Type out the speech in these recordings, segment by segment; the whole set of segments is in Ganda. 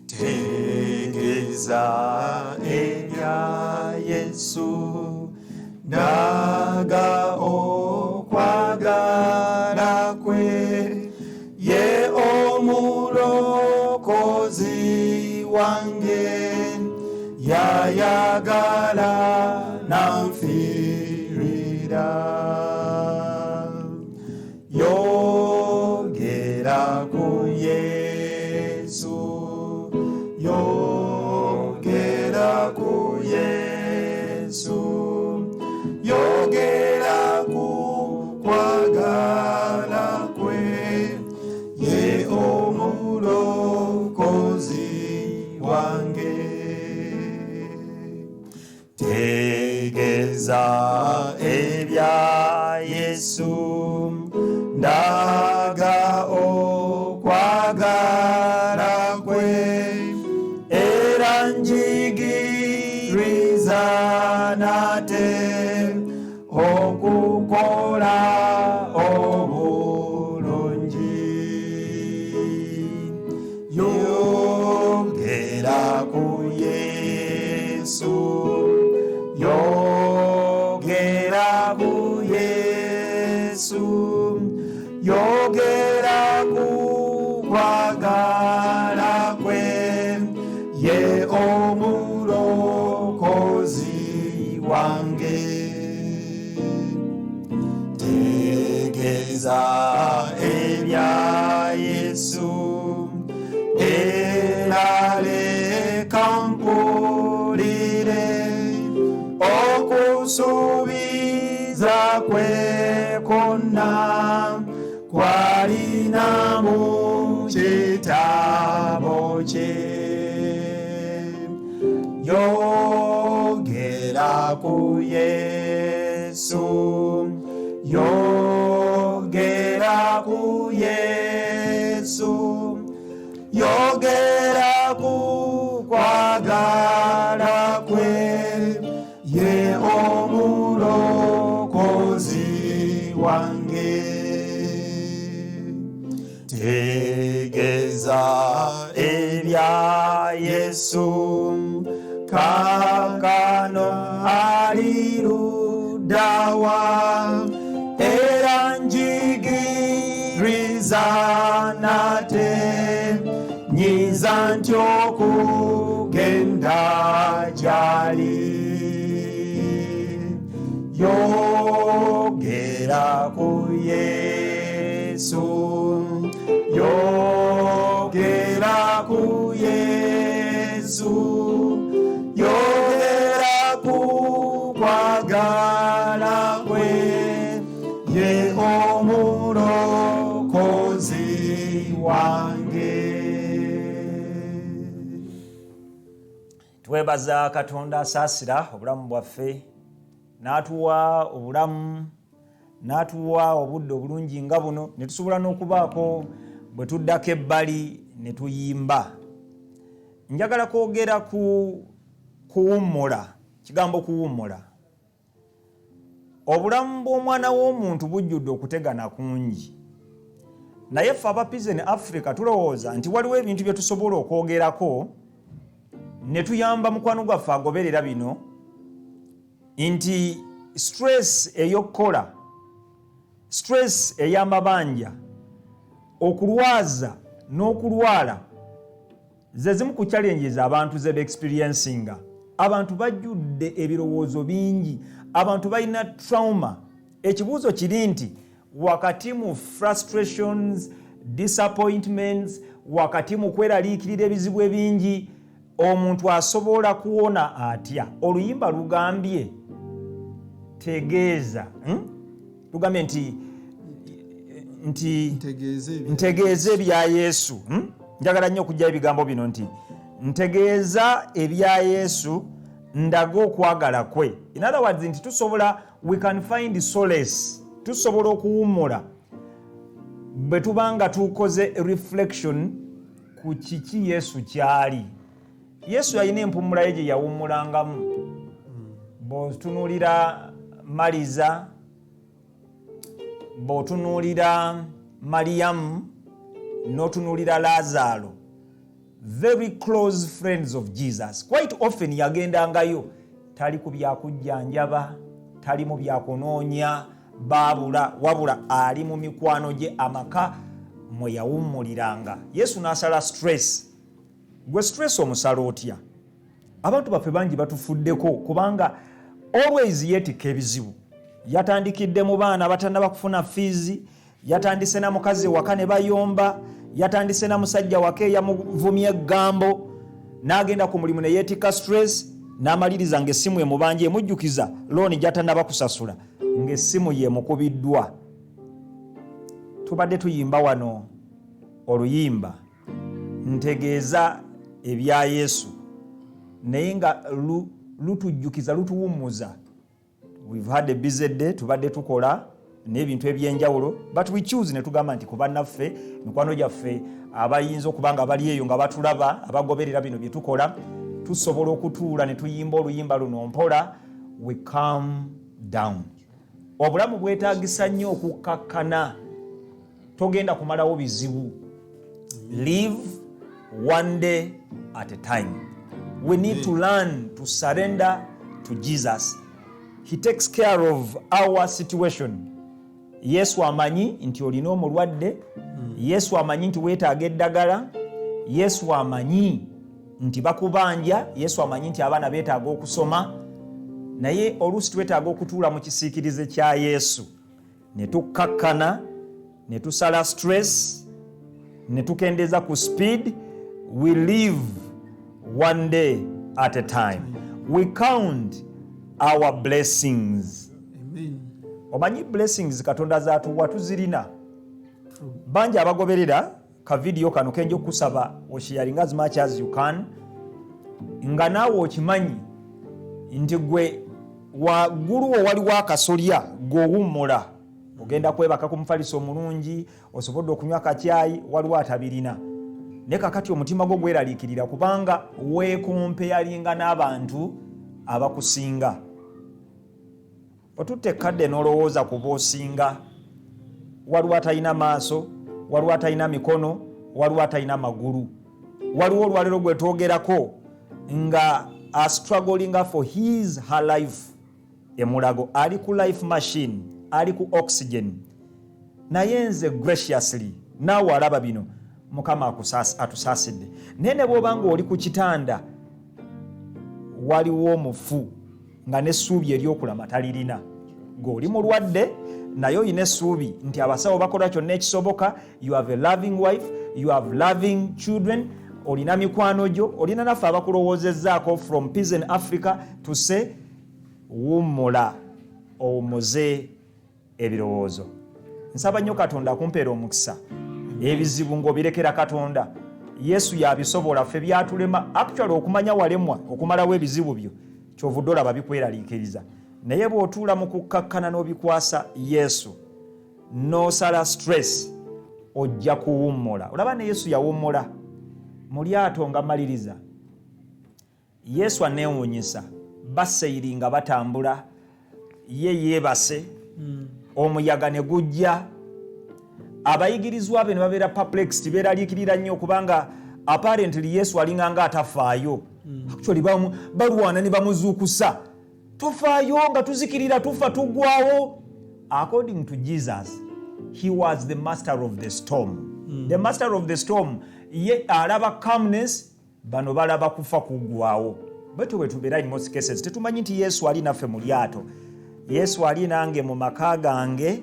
Tegeeza ebya Yesu, ndaga okwagala kwe, ye omulokozi wange, yayagala nanfiirira. Yogera ku Yesu, yogera ku Yesu, yogera ku kwagala kwe, ye omulokozi wange. Tegeeza ebya Yesu, ndaga okwagala kwe, era njigiriza nate okukola obulungi. Yogera ku Yesu, yogera ku Yesu, yogera ku kwagala kwe, ye omulokozi wange. Tegeeza ebya Yesu, era leka mpulire okusuubiza kwe kwonna kwalina mu kitabo kye. Yogera ku Yesu, yogera ku Yesu, yogera ku kwagala kwe, ye omulokozi wange. Tegeeza ebya Yesu, kaakano ali ludda wa, era njigiriza nate, nyinza ntya okugenda gy'ali? Yogera ku Yesu, yogera ku Yesu, yogera ku kwagala kwe, ye omulokozi wange. Twebaza Katonda asaasira obulamu bwaffe n'atuwa obulamu, n'atuwa obudde obulungi nga buno, ne tusobola n'okubaako bwe tuddako ebbali ne tuyimba. Njagala kwogera ku kuwummula, kigambo kuwummula. Obulamu bw'omwana w'omuntu bujjudde okutegana kungi, naye ffe aba Pizen Africa tulowooza nti waliwo ebintu bye tusobola okwogerako ne tuyamba mukwano gwaffe agoberera bino nti stress ey'okukola, stress ey'amabanja, okulwaza n'okulwala ze zimu ku challenges abantu ze beexperiencinga. Abantu bajjudde ebirowoozo bingi, abantu balina trauma. Ekibuuzo kiri nti wakati mu frustrations, disappointments, wakati mu kweraliikirira ebizibu ebingi, omuntu asobola kuwona atya? Oluyimba lugambye tegeeza, Lugambye nti ntegeeza ebya Yesu. Njagala nnyo okujjayo ebigambo bino nti ntegeeza ebya Yesu, ndaga okwagala kwe. In other words, nti tusobola, we can find solace, tusobola okuwummula bwe tuba nga tukoze reflection Ku kiki Yesu kyali. Yesu yalina empumula ye gye yawummulangamu. Bw'otunuulira Maliza, bw'otunuulira Mariyamu, n'otunuulira Laazaalo, very close friends of Jesus, quite often yagendangayo. Tali ku byakujjanjaba, tali mu byakunoonya baabula, wabula ali mu mikwano gye, amaka mwe yawummuliranga. Yesu n'asala stress. Gwe stress omusala otya? Abantu baffe bangi batufuddeko kubanga always yeetikka ebizibu. Yatandikidde mu baana abatannaba kufuna fiizi, yatandise na mukazi waka ne bayomba, yatandise na musajja waka eyamuvumya eggambo, n'agenda ku mulimu ne yeetikka stress, n'amaliriza ng'essimu emubanja emujjukiza looni gy'atannaba kusasula, ng'essimu yemukubiddwa. Tubadde tuyimba wano oluyimba "Ntegeeza ebya Yesu", naye nga lutujjukiza, lutuwummuza. We've had a busy day, tubadde tukola n'ebintu ebyenjawulo, but we choose ne tugamba nti ku bannaffe, mikwano gyaffe abayinza okuba nga bali eyo nga batulaba, abagoberera bino bye tukola, tusobola okutuula ne tuyimba oluyimba luno mpola. We calm down. Obulamu bwetagisa nnyo okukkakkana. Togenda kumalawo bizibu. Live one day at a time. We need to learn to surrender to Jesus. He takes care of our situation. Yesu amanyi nti olina omulwadde. Yesu amanyi nti weetaaga eddagala. Yesu amanyi nti bakubanja. Yesu amanyi nti abaana beetaaga okusoma. Naye oluusi twetaaga okutuula mu kisiikirize kya Yesu ne tukkakkana, ne tusala stress, ne tukendeeza ku speed. We live one day at a time. We count our blessings. Amen. Omanyi blessings Katonda zatuwa tuzirina bangi. Abagoberera ka vidiyo kano, kenja okusaba osharinga as much as you can, nga naawe okimanyi nti gwe waggulu wo waliwo akasolya gweowummula, ogenda kwebaka ku mufaliso omulungi, osobodde okunywa kakyayi. Waliwo atabirina, naye kakati omutima gwo gweraliikirira kubanga weekompeyalinga n'abantu abakusinga. Otutte ekkadde n'olowooza ku b'osinga. Waliwo atalina maaso, waliwo atalina mikono, waliwo atalina magulu, waliwo olwaleero gwe twogerako nga astrugglinga for his her life emulago, ali ku life machine, ali ku oxygen. Naye nze graciously, naawe alaba bino, Mukama atusaasidde. Naye ne bw'oba nga oli ku kitanda, waliwo omufu nga n'essuubi ery'okulama talirina. Ng'oli mulwadde naye olina essuubi nti abasawo bakola kyonna ekisoboka. You have a loving wife, you have loving children, olina mikwano gyo, olina naffe abakulowoozezzaako from Peace Africa to say wummula, owummuze ebirowoozo. Nsaba nnyo Katonda akumpeera omukisa. Ebizibu ng'obirekera Katonda. Yesu yabisobola, ffe byatulema. Actually, okumanya walemwa okumalawo ebizibu byo, kyovudde olaba bikweraliikiriza. Naye bw'otuula mu kukkakkana n'obikwasa Yesu, n'osala stress, ojja kuwummula. Olaba ne Yesu yawummula mu lyato. Nga maliriza, Yesu aneewuunyisa. Basailinga nga batambula, ye yeebase. Omuyaga ne gujja, abayigirizwa be ne babeera perplexed, beeraliikirira nnyo kubanga apparently Yesu alinga nga atafaayo. Actually balwana ne bamuzuukusa, "Tofaayo nga tuzikirira, tufa, tuggwawo?" According to Jesus, he was the master of the storm. The master of the storm ye alaba calmness, bano balaba kufa, kuggwawo. Bwetyo bwe tubeera in most cases. Tetumanyi nti Yesu ali naffe mu lyato. Yesu ali nange mu maka gange.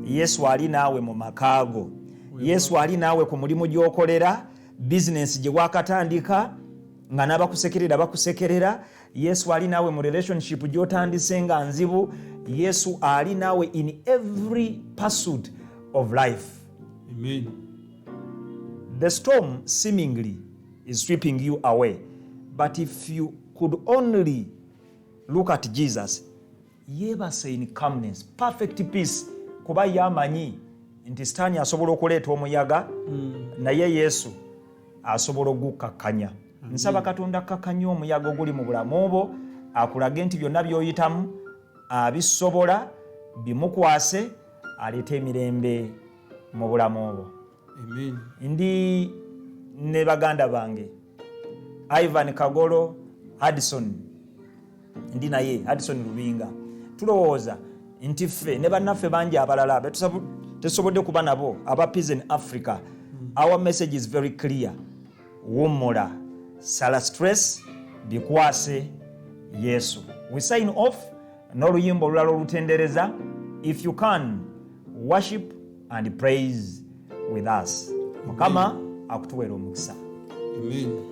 Yesu ali naawe mu maka go. Yesu ali naawe ku mulimu gy'okolera, bizinensi gye wakatandika nga n'abakusekerera bakusekerera. Yesu ali naawe mu relationship gy'otandise nga nzibu. Yesu ali naawe in every pursuit of life. Amen. The storm seemingly is sweeping you away, but if you could only look at Jesus, yeebase in calmness, perfect peace, kuba ye amanyi nti Sitaani asobola okuleeta omuyaga, naye Yesu Asobola ogukkakkanya. Nsaba Katonda akkakkanye omuyaga oguli mu bulamu bwo, akulage nti byonna by'oyitamu abisobola, bimukwase, aleete emirembe mu bulamu bwo. Ndi ne baganda bange Ivan Kagolo, Hudson, ndi naye Hudson Lubinga. Tulowooza nti ffe ne bannaffe bangi abalala tetusobodde kuba nabo aba Peace in Africa, our message is very clear: wummula, sala stress, bikwase Yesu. We sign off n'oluyimba olulala olutendereza. If you can worship and praise with us, Mukama akutuweera omukisa. Amen.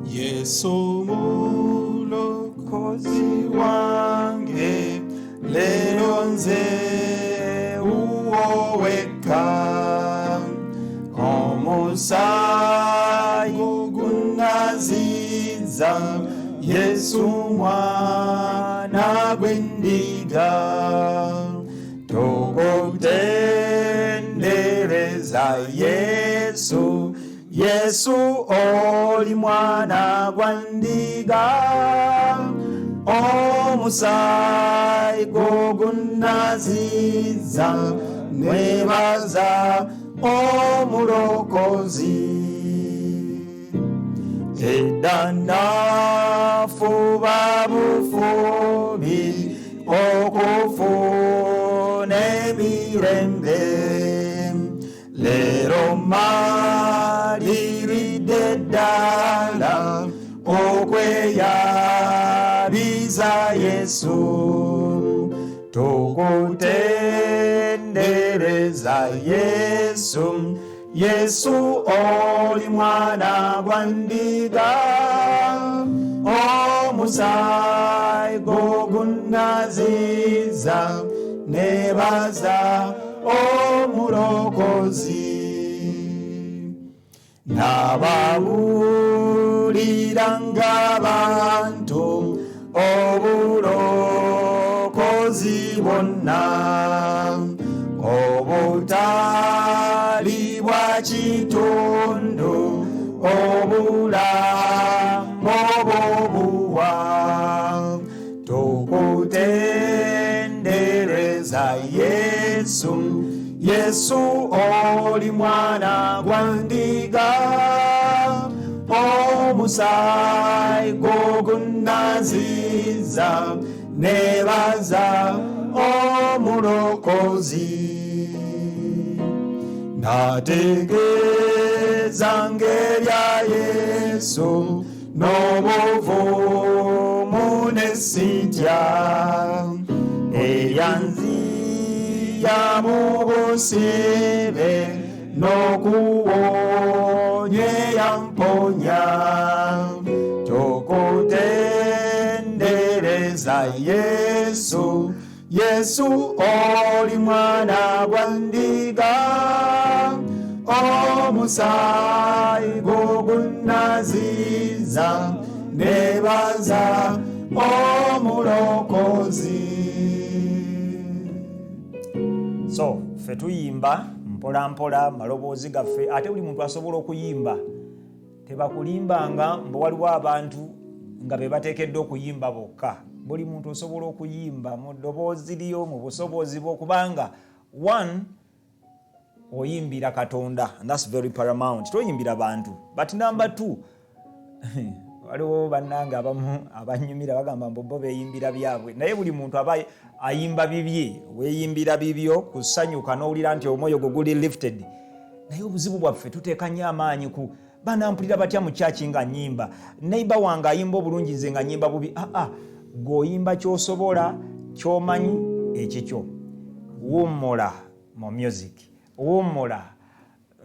Yesu mulokozi wange, leero nze wuwo wekka. Omusaayi gunaziza, Yesu mwana gw'endiga. Tukutendereza Yesu, Yesu oli mwana gwa ndiga. Omusaayi gwo gunaziza, nebaza omulokozi. Edda nafuba bufubi okufuna emirembe, leero maliridde ddala okweyabiza Yesu. Tukutendereza Yesu, Yesu oli mwana gwa ndiga. Omusaayi gwo gunaziza, nebaza omulokozi. Nababuuliranga abantu obulokozi bwonna obutali bwa kitundu, obulamu obubuwa. Tukutendereza Yesu, Yesu oli mwana gwa ndiga. Omusaayi gwo gunaziza, nebaza omulokozi. Nategeezanga ebya Yesu n'obuvumu ne sitya, eyanziya mu busibe n'okuwonya eyamponya. Tukutendereza Yesu, Yesu oli mwana gwa ndiga. Omusaayi gwo gunaziza, nebaza omulokozi. So ffe tuyimba mpola mpola maloboozi gaffe, ate buli muntu asobola okuyimba. Tebakulimbanga mbu waliwo abantu nga be bateekeddwa okuyimba bokka. Buli muntu osobola okuyimba mu ddoboozi lyo, mu busobozi bwo, kubanga one, oyimbira Katonda, and that's very paramount. Toyimbira bantu. But number two, waliwo bannange abamu abanyumira bagamba mbu bo beeyimbira byabwe, naye buli muntu aba ayimba bibye. Weeyimbira bibyo kusanyuka n'owulira nti omwoyo gwo guli lifted. Naye obuzibu bwaffe, tuteeka nnyo amaanyi ku banampulira batya mu kyaki nga nyimba, neighbor wange ayimba obulungi, nze nga nyimba bubi. Aa, gweoyimba kyosobola, kyomanyi ekikyo. Wummula mu music, wummula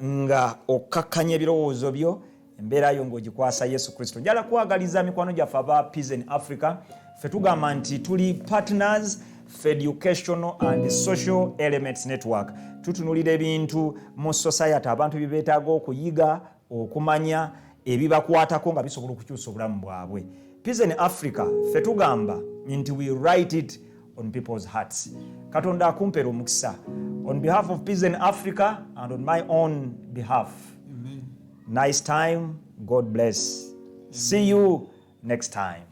nga okkakkanya ebirowoozo byo, embeera yo ng'ogikwasa Yesu Kristo. Njala kwagaliza mikwano gyaffe aba Peace in Africa. Ffe tugamba nti tuli partners. Educational and Social Elements Network. Tutunulira ebintu mu society, abantu bye beetaaga okuyiga, okumanya ebibakwatako nga bisobola okukyusa obulamu bwabwe. Pisen Africa, ffe tugamba nti we write it on people's hearts. Katonda akumpera omukisa. On behalf of Pisen Africa and on my own behalf. Amen. Nice time. God bless. See you next time.